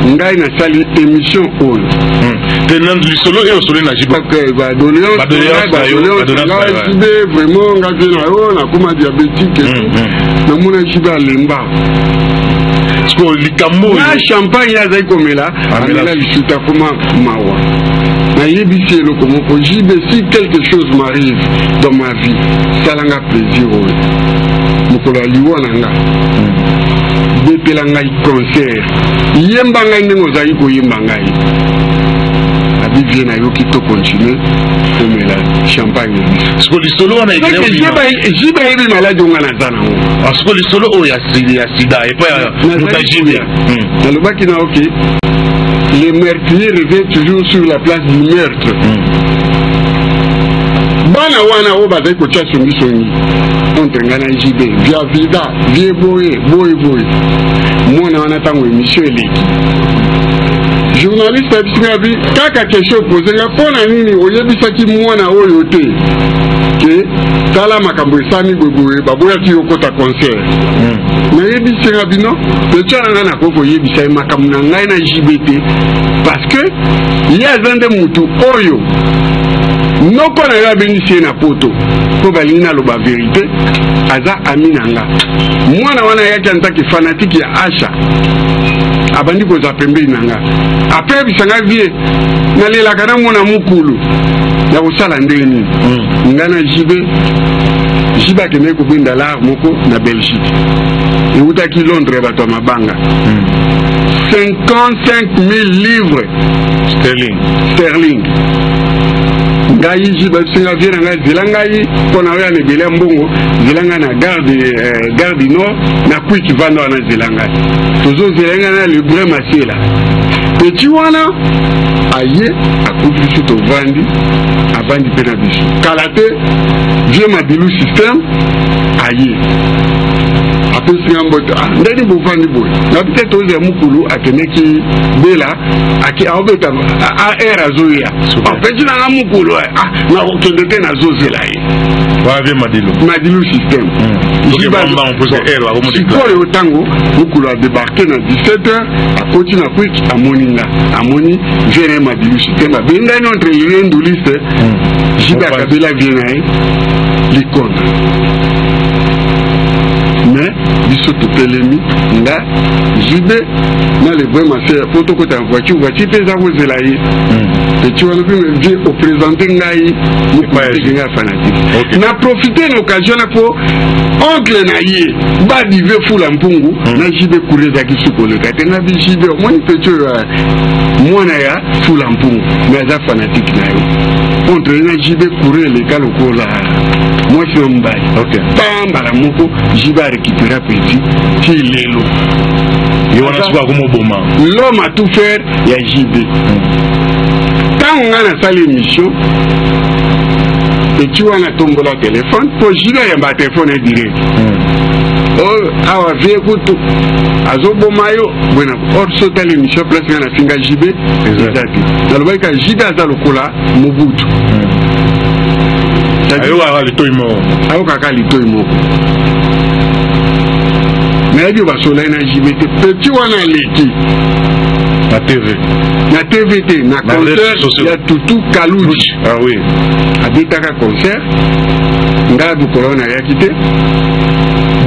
ngai nasali émission oyo, te na lisolo oyo osololi na JB. Badoléance JB, vraiment nga mpe na yo nakoma diabétique, namona JB alemba. Sikoyo likambo na champagne ye azali komela, amela lisusu, akoma mawa. Nayebisi eloko moko: JB, si quelque chose m'arrive dans ma vie, salanga plaisir oyo, mokolo ya liwa na nga, betela ngai concert, yemba ngai ndenge ozali koyemba ngai. Abi vie nayoki, to continue komela champagne na biso. Sikoyo lisolo wana. JB ayebi maladi onga naza nango. Sikoyo lisolo oyo ya sida epai ya moto ya JB. Nalobaki na oke, le meurtrier revient toujours sur la place du meurtre. Bana wana oyo bazali kotia songisongi entre ngai na JB, via vida vie boye boye boye, mwana wana, ntango émission eleki, journaliste ayebisi ngai abi kaka question pose nga: mpo na nini oyebisaki mwana oyo te ke tala makambo esami boyeboye, baboyaki yo kota concert? Nayebisi nga bino, petya na ngai, nakoki koyebisa ye makambo na ngai na JB te, parce que ye aza nde motu oyo noko na yo abengisi ye na poto mpo balingi naloba vérité. Aza ami na nga. Mwana wana ayaki antaki fanatique ya Asha, abandi kozwa pembeni na nga. Apres yebisa nga: vie, nalelaka namona mokulu ya kosala ndenge nini. Nga na JB, JB akendaki kobenda lar moko na Belgique, eutaki Londres, ya bato ya mabanga, 55 000 livres sterling. Sterling. Ngai JB abisinga: vie na ngai, zela ngai mpo na oyo na ebele ya mbongo, zela ngai na gare du Nord na Kwiki, vanda wana, zela ngai. Tozozela ngai na Lebrun Masiela. Petit wana aye, akuti biso tovandi, avandi mpe na biso. Kala te, vieux Madilu Système aye, apesi nga mbote: ah, ndeni bovandi boye? Nabi te, tozela mokulu akendeki bela, ake aobeta ar, azoya apesi nanga mokulu. Ah, nakokende te, nazozela ye. Wana vieux Madilu. Madilu Système. Sikoyo ntango mokulu adébarquer na 17 heures, akoti na Kwik, amoni nga, amoni vieux na ye Madilu Système, abengani entre ye nduliste. JB akabela vieux na ye likonda, mais Biso totelemi, nga, JB na le vrai masere, mpo tokota na voiture. Voiture mpe eza kozela ye. Petit wana mpe vie oprésente ngai mokuiteke ngai fanatique. Na profite na occasion na mpo oncle na ye badive fula mpungu na JB kure ezalaki su koleka te. Nga bi JB, omoni petit oyo, mwana ya fula mpungu, mais aza fanatique na yo. Entre ye na JB kure eleka lokola mwasi na mobali. Pa mbala moko JB arécupéra petit ti lelo. Ye wana sikoyo akomoboma. L'homme à tout faire ya JB. Ntango ngai nasali émission, petit wana atombola telefone mpo JB ayamba telefone ye direct. Oyo awa vie kutu azoboma yo boye na or. So otala émission, place ngai nafinga JB eza te. Nalobaki ka JB aza lokola Mobutu. Ayokaka litoi moko. Ayokaka litoi moko. Nayebi oyo basolai na JB te. Petit wana aleki na TV. Na TV te, na concert ya Tutu Kaluji. Ah oui. Abetaka concert, ngai mokolo wana nayaki te.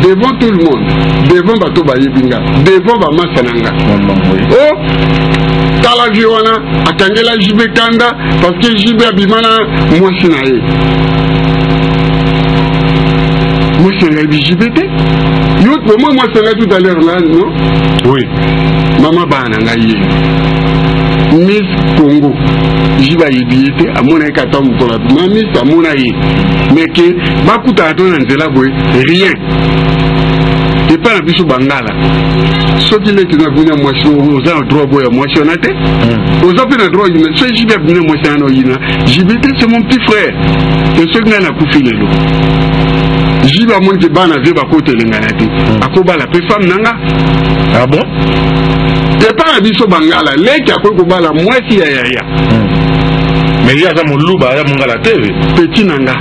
Devant tout le monde, devant bato bayebi nga, devant bamasa na nga, o tala vie wana akangela JB kanda parce que JB abima na mwasi na ye. Mwasi na ngai bi JB te. Yo omoi mwasi na ngai tout à l'heure là, non? Oui. Mama bana na ngai ye Miss Congo. JB ayebi ye te, amona ye kata mokolo abima Miss, amona ye, mais ke bakutaka to na nzela boye, rien. Epai na biso bangala, soki leki na abimi na mwasi, oza na droit boya mwasi wana te. Oza mpe na droit oyina. Soki JB abimi na mwasi wana, oyina JB te, c'est mon petit frère. E soki ngai nakufi lelo, JB amoni ke bana vie bakotelengana te, akobala mpe femme na nga. Ah bon? Epai na biso bangala, leki akoki kobala mwasi ya yaya. Mais ye aza moluba, aza mongala te. Petit na nga,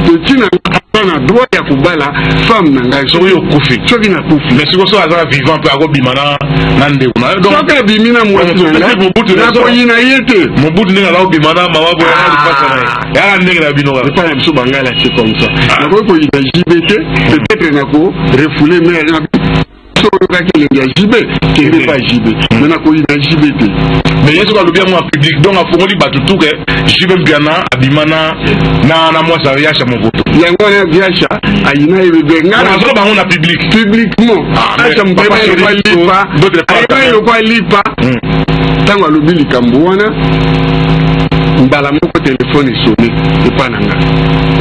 petit na nga aza na droit ya kobala femme na ngai. Soki okufi. Soki nakufi. Mais sikoyo soki aza vivant mpe akobima na ndeko na yo. Soki abimi na mwasi na ngai, nakoyina ye te. Mobutu ndenge aza kobima na mama boye na lipasa na ye, yaka ndenge na bino kaka. Epai na biso bangala, c'est comme ça. Nakoki koyina JB te, peut-être nako refoule, mais so oyokaki elengi ya JB, kende pa JB, mais nakoyina JB te. Mais ye soki alobi yango en public, donc afongoli bato tu ke JB Mpiana abima na mwasi ya Yasha Movoto. Yango wana Yasha ayina ye bebe nga. Nazolo bango na public. Publiquement, Yasha lokwa lipa, ayeba lokwa lipa. Ntango alobi likambo wana, mbala moko telefone esone epa na nga.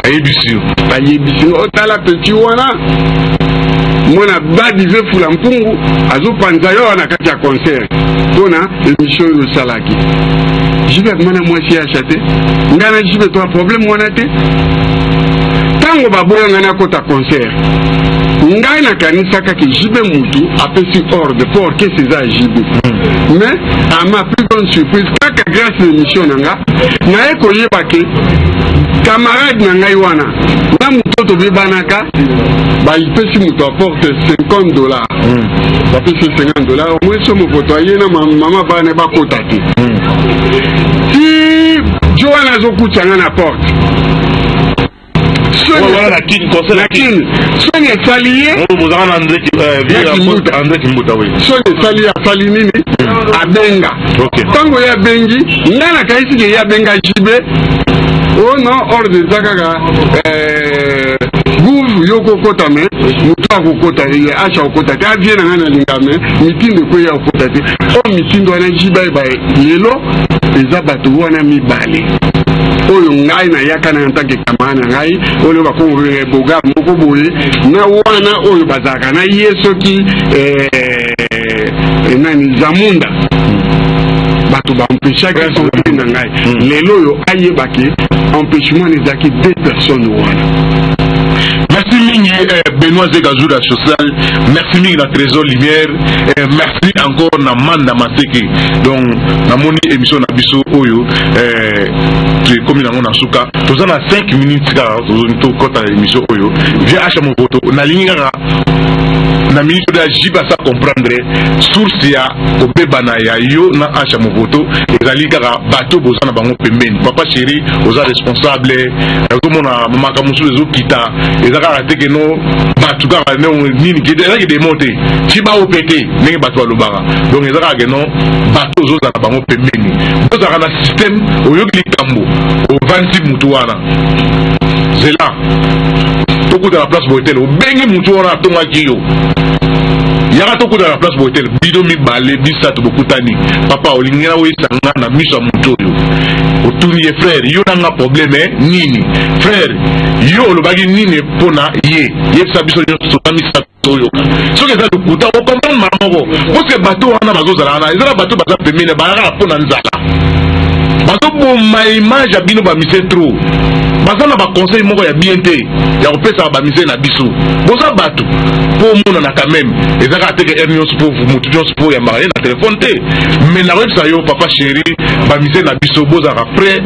Ayebisi yo. Bayebisi nga: otala petit wana, mwana badive fula mpungu, azopanza yo na kati ya concert mpona émission oyo osalaki. JB abima na mwasi ya Asha te. Ngai na JB toa problème wana te. Ntango baboya ngai nakota concert, ngai nakanisaka ke JB mutu apesi ordre mpo orchestre eza ya JB. Mais à ma plus grande surprise, kaka grâce na émission na nga, naye koyeba ke camarade na ngai wana na moto tobebanaka, bapesi moto aporte 50 $. Bapesi 50 $, omoi so mopoto aye na mama bana bakota te. Ti jo wana azokutisa nga na porte. Na Kini, soni esali ye. Bozaka na André Kimbuta, oui. Soni esali ye, asali nini? Abenga. Ntango ye abengi ngai, nakayisi ke ye abenga JB. O non, ordre eza kaka gouve yo kokota, me moto akokota ye Asha akokota te. Avie na ngai nalinga, me mitindo ekweya, akokota te. Oyo mitindo wana JB ayeba lelo eza bato wana mibale oyo ngai nayaka na en tant que camarade na ngai, oyo bakongo boga moko boye na wana oyo bazalaka na ye, soki nani, Zamunda. Bato baempêchaki entrée na ngai. Lelo oyo ayebaki empêchement ezalaki deux personnes wana. Merci mingi Benoît Zekazuda social, merci mingi na Trésor Lumière, merci encore na Manda Maseke. Donc namoni émission na biso oyo. Ekomi nango na suka, toza na 5 minutes kaka tokɔta na émission oyo. Vieux Asha Movoto, nalingi kaka na minute oyo ya JB asa comprendre source ya kobebana ya yo na Asha Movoto ezali kaka bato boza na bango pembeni. Papa chéri, oza responsable, ozomona makambo mosusu ezokita, eza kaka te keno bato kaka nini, ezaki demo te, ti baope te ndenge bato balobaka. Donc eza kaka keno bato ozozala na bango pembeni, bozalaka na système. Oyoki likambo, ovandisi mutu wana, zela tokuta na place boye tele, obengi mutu wana atongaki yo, yaka tokuta na place boye tele. Bino mibale, bisato bokutani. Papa, olingi na oyesa nga na miso ya motu oyo, otuni ye: "Frère, yo nanga problème nini? Frère, yo olobaki nini mpo na ye? Yebisa biso nyonso, toza misato, toyoka." Soki eza lokuta, ocomprendre mara moko, parce bato wana bazozala wana, eza na bato baza pembeni, bayaka mpo na nzala, bazoboma image ya bino. Bamise trop baza na baconseil moko ya bien te ya kopesaka bamise na biso. Boza bato mpo omonana quand même, eza kaka teke heure nyonso mpo motu nyonso mpo oyambaka ye na telefone te. Mais nakoyebisa yo, papa chéri, bamise na biso, bozalaka prêt.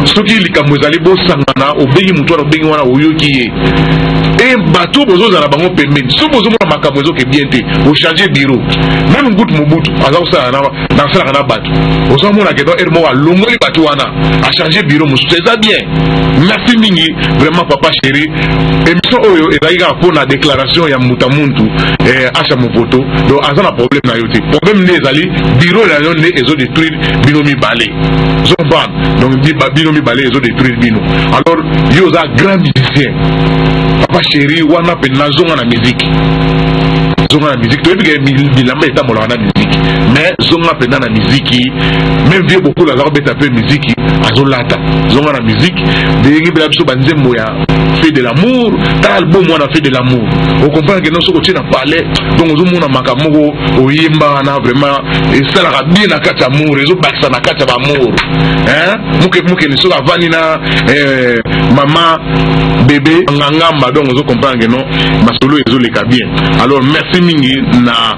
Soki likambo ezali, bosangana, obengi motu wana, obengi wana, oyoki ye. E bato bozozala bango pembeni, soki bozomona makambo ezoke bien te, ochange bureau. Même ngutu Mobutu aza kosala, nasalaka na bato, ozomona ke heure moko alongoli bato wana, achange bureau mosusu, eza bien. Merci mingi vraiment, papa chéri. Émission oyo ezalaki kaka mpona déclaration ya mbuta muntu Asha Movoto. Donc aza na problème na yo te, problème nde ezali bureau na yo nde ezodétruire bino mibale, ozocomprendre? Donc bino mibale ezodétruire bino. Alors yo oza grand musicien, papa chéri, wana mpe nazonga na musique, zonga na musique. Toyebi ke bilamba etambolaka na musique, mais zonga mpenza na miziki. Même vieux Bokolo aza kobeta mpe miziki, azolata. Zonga na musique, ndenge bela biso banzembo ya Fait de l'amour. Tala album wana, Fait de l'amour, ocomprendre ke non, soki otie na palais, donc ozomona makambo moko oyemba wana, vraiment esalaka bien na kati ya amour, ezobakisa na kati ya baamour moke mokende. Soki avandi na mama bébé ngangamba, donc ozocomprendre ke non, masolo ezoleka bien. Alors merci mingi na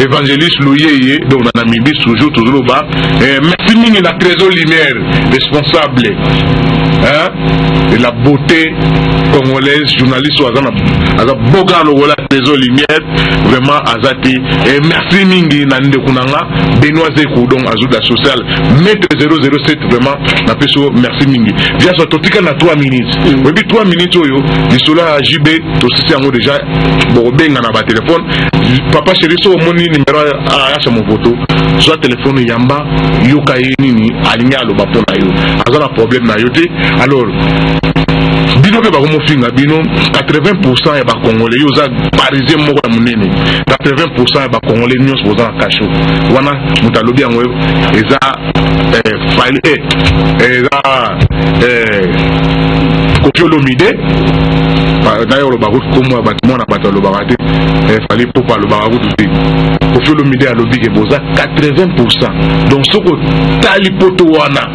évangéliste Luyeye, donc na Namibie toujours tozoloba. Merci mingi na Trésor Lumière, responsable, hein, de la beauté congolaise, journaliste oyo aza na aza boga lokola Trésor Lumière, vraiment aza te. Et merci mingi na ndeko na nga Benoît Zeku, donc azuda social, maître 007, vraiment napesi yo merci mingi. Viaso, totika na 3 minutes. Oyebi 3 minutes oyo, lisolo ya JB tosisi yango déjà, bokobenga na batelefone. Papa chéri, so omoni numero Asha Movoto, zwa telefone, yamba, yoka ye nini alingi aloba mpo na yo. Aza na problème na yo te. Alors bino mpe bakomofinga bino, 80 ya bacongolais, yo oza parisien moko ya monene, 80 ya bacongolais nyonso boza na cachot wana. Moto alobi yango eza Fally, eza Koffi Olomide. Naye olobaka kutu kombo ya bato, mwana bato alobaka te. Fally Ipupa alobaka kutu te. Koffi Olomide alobi ke boza 80. Donc soki otali poto wana,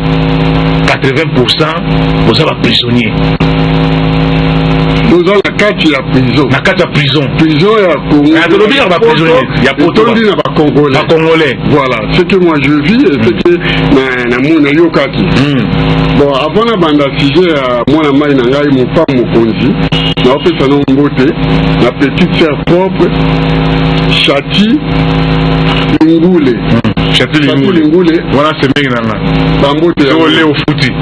80 boza baprisonnier. Toza na kati ya prison. Na kati ya prison. Prison ya Congo. Tolobi kaka baprisonnier ya poto. Etondi na bacongolais. Bacongolais. Voilà ce que moi je vis et ce que namoni, nayokaki. Bon, avant na banda sujet ya mwana mai na ngai mopa mokonzi, naopesa no mbote na petite sœur propre Chati Lingule. Chati Lingule. Wana semeki na nga. Bambote. Ole ofuti.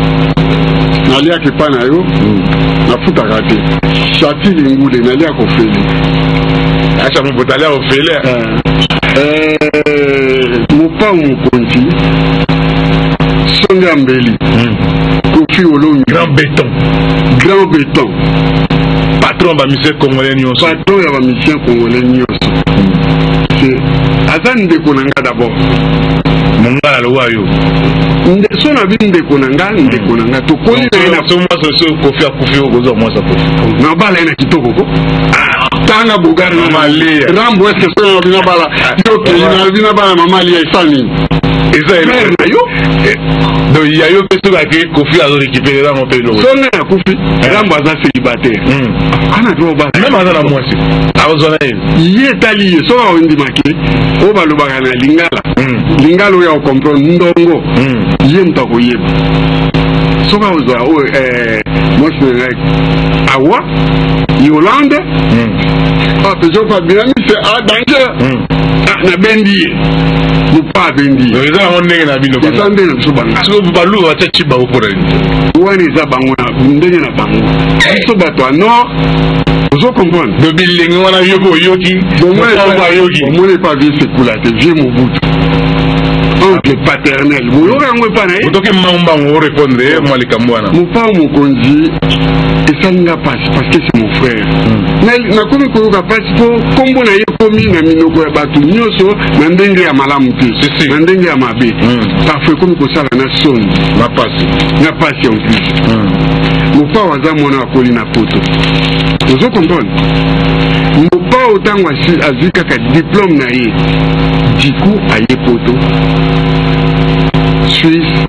Naliaka epai na yo, nafutaka te. Chati Lingule, naliaka ofele. Acha Movoto alia ofele. Mopa mokonzi, songe ya mbeli, Koffi Olomide. Grand béton. Grand béton. Patron bamusicien congolais nyonso. Patron ya bamusicien congolais nyonso. Aza ndeko na nga d'abord. Mongala lowa yo. So na bi ndeko na nga, ndeko na nga, tokoli na ye na So mwasi, so Koffi akufi, okozwa mwasi Koffi. Nabala ye na kitoko ko. Tanga bogari Mama Lia. Rambo, est-ce que soki nalobi nabala yo, okei, nalobi nabala mama Lia, esala nini? Eza Frère na yo. Donc ya yo mpe soki ake, Kofi azorécupérer yango mpe eloko. So ngai nakufi, Rambo aza célibataire, ana droit obala. Même aza na mwasi, akozwa na ye. Ye etali ye soki akondimaki oyo balobaka na lingala. Lingala oyo akocomprendre ndongo. Ye moto akoyeba soki akozwa oyo mwasi na ngai awa Yolande. Ah, pezo Fabiani, c'est a danger. Ah, nabendi ye, mopa abendi ye. Donc eza yango ndenge na bino. Eza ndenge na biso bangala. Soki baluba batia cibango mpona nini? Wana eza bango na ndenge na bango, biso bato ya nord, ozo comprendre. Donc bilenge wana yo mpe oyoki, mopango ayoki. Omoni epa vieux Sekula te, vieux Mobutu, oncle paternel, boyoka yango epa na ye. Otoki mbangu orépondre ye mwa likambo wana. Mopao mokonzi esali nga mpasi parce que c'est mon frère. Nakomi koyoka mpasi mpo nkombo na ye ekomi na minoko ya bato nyonso na ndenge ya malamu te, Si, si. na ndenge ya mabe. Parfois ekomi kosala na soni. Na pasi. Na mpasi en plus. Mopao aza mwana akoli na poto, ozo comprendre. Mopao ntango azwi kaka diplôme na ye, du coup aye poto, Suisse,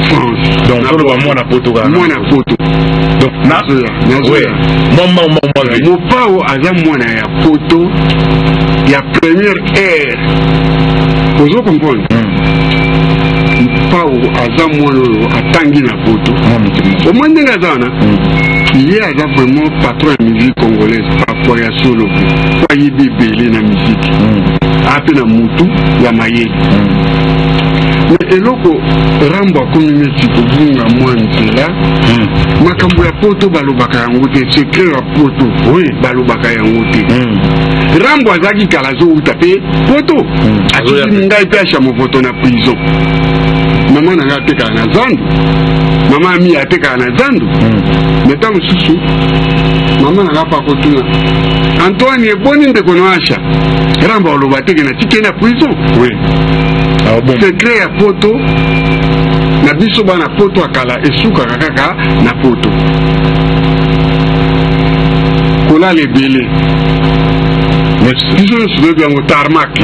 France. Donc toloba mwana poto kaka. Mwana poto. Donc na Nazoya, nazoya. Mwa mbangu mbangu mwa vi. Mopao aza mwana ya poto ya première heure, ozo comprendre. Mopao aza mwana oyo atangi na poto. Mwa moto. Omoi ndenge aza wana, ye aza vraiment patron ya musique congolaise parfois ya solo mpe po ayebi ebele na musique, ape na mutu ya mayele. Mais eloko Rambo akomi neti kobunga mwa nzela, makambo ya poto balobaka yango te, secret ya poto balobaka yango te. Rambo azalaki kala azowuta mpe poto. Azoya atiki mpe. Ngai mpe asha movoto na prison, mama na ngai atekaka na zandu, mama ami atekaka na zandu. Mais ntango mosusu mama na ngai mpe akotuna: "Antoine, eboni ndeko na asha?" Rambo aloba teke natiki ye na prison. Oui, ah bon. Secret ya poto na biso bana poto ya kala esukaka kaka na poto, kolala ebele. Merci. Biso nyonso toyebi yango, tarmac.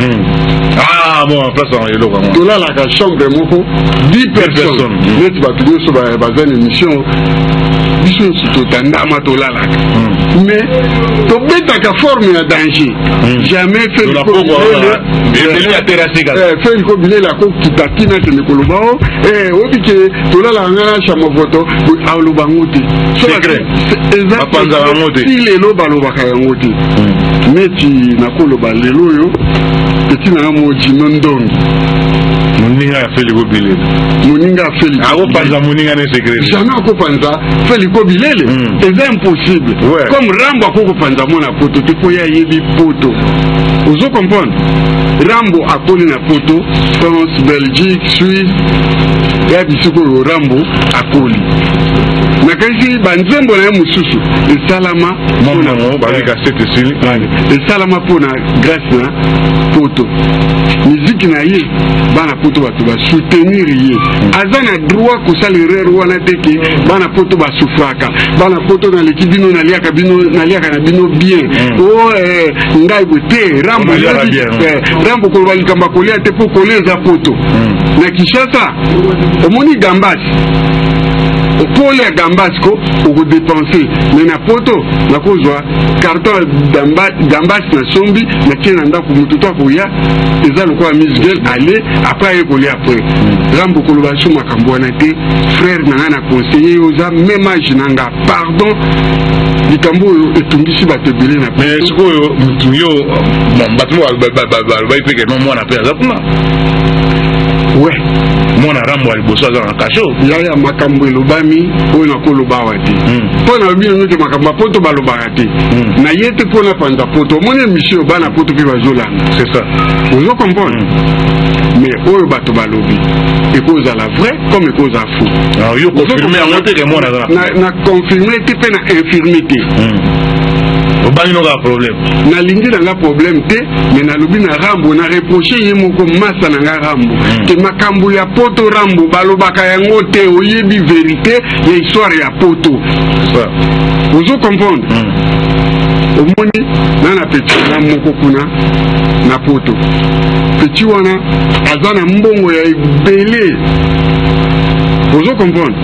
Ah bon, place yango eloko yango. Tolalaka chambre moko 10 personnes. Personnes. Neti bato nyonso baza na émission, biso nyonso totandama, tolalaka. Mais tobetaka forme ya danger jamais. Na poko wana, ebele ya terrasse kaka. Feliko bilele akokita ntina akende koloba o oyebi ke tolalaka ngai na chamovoto, aloba yango te. Secret. Eza Bapanzaka yango te. Ti lelo balobaka yango te. Neti nakoloba lelo oyo, petit na nga mo Jino Ndongi. Moninga ya Feliko Bilele. Moninga ya Feliko. Akopanza moninga ne secret? Jamais akopanza Feliko Bilele. Eza impossible. Comme Rambo akokopanza mwana poto te mpo ye ayebi poto, ozo comprendre. Rambo akoli na poto, France, Belgique, Suisse, ya bisika oyo Rambo akoli. Nakanisi banzembo na ye mosusu esalama Mwa babika sete esili. Esalama mpona grâce na poto, miziki na ye, bana poto bato basoutenir ye. Aza na droit kosala erreur wana te ke bana poto basouffraka, bana poto naleki bino, naliaka bino, naliaka na bino bien. O ngai boye te, Rambo. Naliaka bien. Rambo koloba likambo ya kolia te mpo kolia eza poto. Na Kinshasa omoni gambas, pole ya gambas ko okodépenser, mais na poto nakozwa carton ya gambas, nasombi, natie na ndako, motu to akoya, eza lokola musgel ale après aye kolia après. Rambo koloba so makambo wana te. Frère na ngai, na conseiller, oza même âge na nga, pardon, likambo oyo etungisi bato ebele na Mais sikoyo mutu yo, bon, bato mo balobaki mpe ke no mwana mpe aza kuna. Mwana Rambo ya liboso aza na kasho. Yaya, makambo elobami oyo nakoloba awa te. Mpo na bino nyonso, makambo ya poto balobaka te. Na ye te mpo na panza poto. Omoni émission, bana poto mpe bazolanda. C'est ça. Ozo comprendre. Mais oyo bato balobi ekozala vrai comme ekozala faux. Alors yo confirme yango te ke mwana aza na confirme te mpe na infirme te. Obangi noka problème. Nalingi na nga problème te, mais nalobi na Rambo, na reproche ye moko masa na nga Rambo ke makambo ya poto, Rambo, balobaka yango te. Oyebi vérité ya histoire ya poto, ozo comprendre? Omoni na na petit na moko kuna na poto, petit wana aza na mbongo ya ebele, ozo comprendre?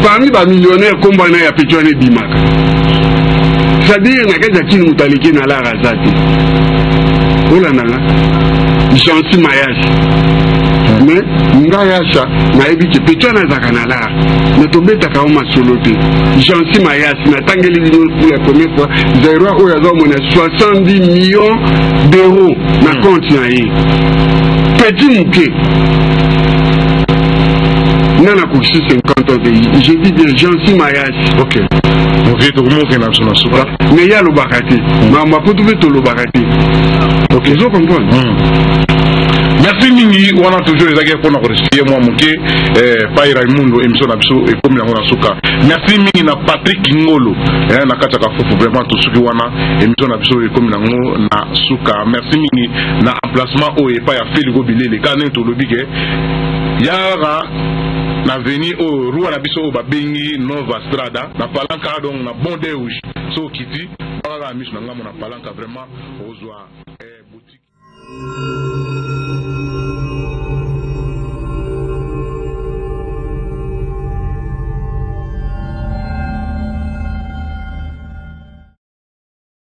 Parmi bamillionnaire, nkombo wana ya petit wana ebimaka, c'est-à-dire na kati ya kini moto aleki na lara aza te. Olandanga, Jansi Mayasi. Mais ngai asa nayebi ke petit wana azalaka na lara, mais tobetaka yo masolo te. Jansi Mayasi, natangeli bino pour la première fois, Zairois oyo aza omona 70 millions d'euros na compte na ye, petit moke nga nakokisi 50 ans te. Je dis bien Jansi Mayasi. Ok, tokomokenda biso na suka. Mais ye alobaka te makambo apoto mpe tolobaka te. Ozo comprendre? Merci mingi. Wana toujours ezalaki mpona korectifier mwa moke pai Raimundo. Émission na biso ekomi yango na suka. Merci mingi na Patrick Ngolo na kati ya Kafufu. Vraiment, tosuki wana, émission na biso ekomi nango na suka. Merci mingi na emplacement oyo epai ya Feligo Bilele, kaka ndenge tolobi ke yaka na avenue oyo, rua na biso oyo babengi Nova Strada na Palanka, donc na Bon Deus. So okiti, bakaka miso na ngambo na Palanka, vraiment okozwa boutique.